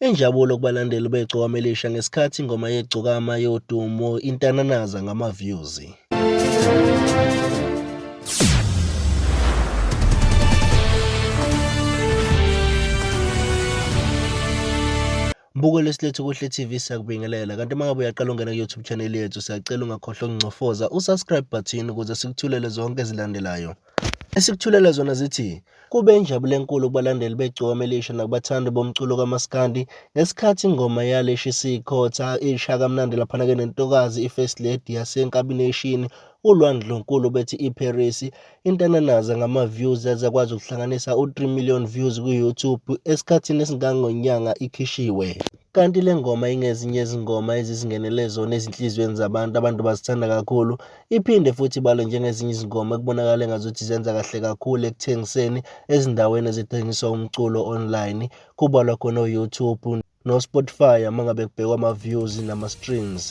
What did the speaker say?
Injabulo kubalandeli beGcokama Elisha ngesikhathi ingoma yeGcokama yodumo intananaza ngama-views. Mbukelo esilethe kuhle TV siyakubingelela kanti uma ngabe uyaqala ungena ku-YouTube channel yethu siyacela ungakhohlwa ukungcofoza usubscribe button ukuze sikuthulele zonke ezilandelayo. Esikuthulela zona zithi kube injabulo enkulu kubalandeli begcokama elisha nakubathandi bomculo kamaskandi ngesikhathi ingoma yaleshi sikhotha isha kamnandi laphana-ke nentokazi i-first lady yasenkabi nation ulwandlunkulu bethi iParis intananaza ngama-views yaze yakwazi ukuhlanganisa u-3 million views ku-YouTube esikhathini esingangonyanga ikhishiwe. Kanti le ngoma ingezinye izingoma ezizingenele zona ezinhliziyweni zabantu, abantu bazithanda kakhulu. Iphinde futhi ibalwe njengezinye izingoma ekubonakala engazuthi zenza kahle kakhulu ekuthengiseni ezindaweni ezithengiswa umculo online, kubalwa khona o-YouTube no-Spotify uma ngabe kubhekwa ama-views nama-streams.